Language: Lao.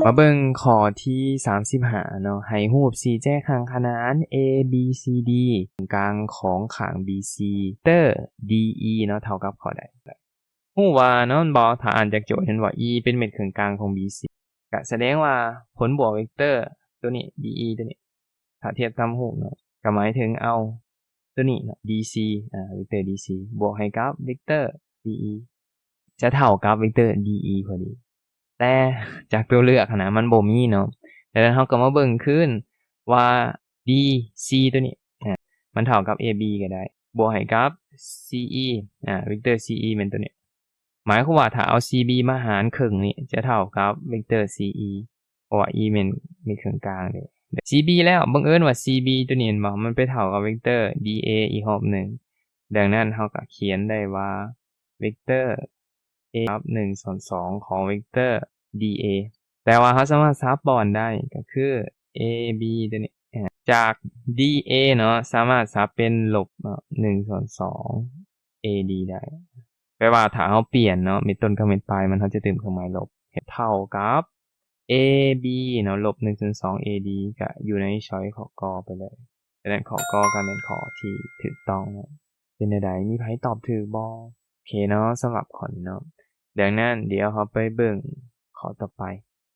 ມາເບິ່ງຂໍ້ທີສາມສິບຫ້າເນາະ ໃຫ້ຮູບສີ່ແຈກຫາງຂະໜານ A B C D ກາງຂອງຂ້າງ B C ເວກເຕີ D E ເນາະ ເທົ່າກັບຂໍ້ໃດ. ຮູ້ວ່າເນາະ ແມ່ນບໍ່? ຖ້າອ່ານຈາກໂຈດເຫັນວ່າ E ເປັນເມັດເຄິ່ງກາງຂອງ B C ກະສະແດງວ່າຜົນບວກເວກເຕີໂຕນີ້ D E ໂຕນີ້ ຖ້າທຽບຕາມຮູບເນາະ ກະໝາຍເຖິງເອົາໂຕນີ້ເນາະ D C ອາ ເວກເຕີ D C ບວກໃຫ້ກັບເວກເຕີ D E ຈະເທົ່າກັບເວກເຕີ D E ພໍດີ. ແຕ່ຈາກຕົວເລືອກຫັ້ນນະ ມັນບໍ່ມີເນາະ. ດັ່ງນັ້ນເຮົາກໍມາເບິ່ງຄືນວ່າ D C ໂຕນີ້ ອາ ມັນເທົ່າກັບ A B ກໍໄດ້ ບວກໃຫ້ກັບ C E ອາ ເວກເຕີ C E ແມ່ນໂຕນີ້. ໝາຍຄວາມວ່າຖ້າເອົາ C B ມາຫານເຄິ່ງນີ້ ຈະເທົ່າກັບເວກເຕີ C E ເພາະວ່າ E ແມ່ນເມັດເຄິ່ງກາງເດ້ C B ແລ້ວ ບັງເອີນວ່າ C B ໂຕນີ້ແມ່ນບໍ່ ມັນໄປເທົ່າກັບເວກເຕີ D A ອີກຮອບໜຶ່ງ. ດັ່ງນັ້ນເຮົາກໍຂຽນໄດ້ວ່າ ເວກເຕີ A ກັບໜຶ່ງສ່ວນສອງຂອງເວກເຕີ D A ແຕ່ວ່າເຮົາສາມາດສັບບ່ອນໄດ້ ກໍຄື A B ໂຕນີ້ ອາ ຈາກ D A ເນາະ ສາມາດສັບເປັນລົບເນາະ ໜຶ່ງສ່ວນສອງ A D ໄດ້. ແປວ່າຖ້າເຮົາປ່ຽນເນາະ ເມັດຕົ້ນກັບເມັດປາຍມັນ ເຮົາຈະຕື່ມເຄື່ອງໝາຍລົບ ເທົ່າກັບ A B ເນາະ ລົບໜຶ່ງສ່ວນສອງ A D ກະຢູ່ໃນຊ້ອຍຂໍ້ ກ ໄປເລີຍ. ສະນັ້ນຂໍ້ ກ ກໍແມ່ນຂໍ້ທີ່ຖືກຕ້ອງເນາະ. ເປັນແນວໃດ? ມີໃຜຕອບຖືກບໍ່? ໂອເຄເນາະ ສຳລັບຂໍ້ນີ້ເນາະ. ດັ່ງນັ້ນ ດຽວເຮົາໄປເບິ່ງຂໍ້ຕໍ່ໄປ.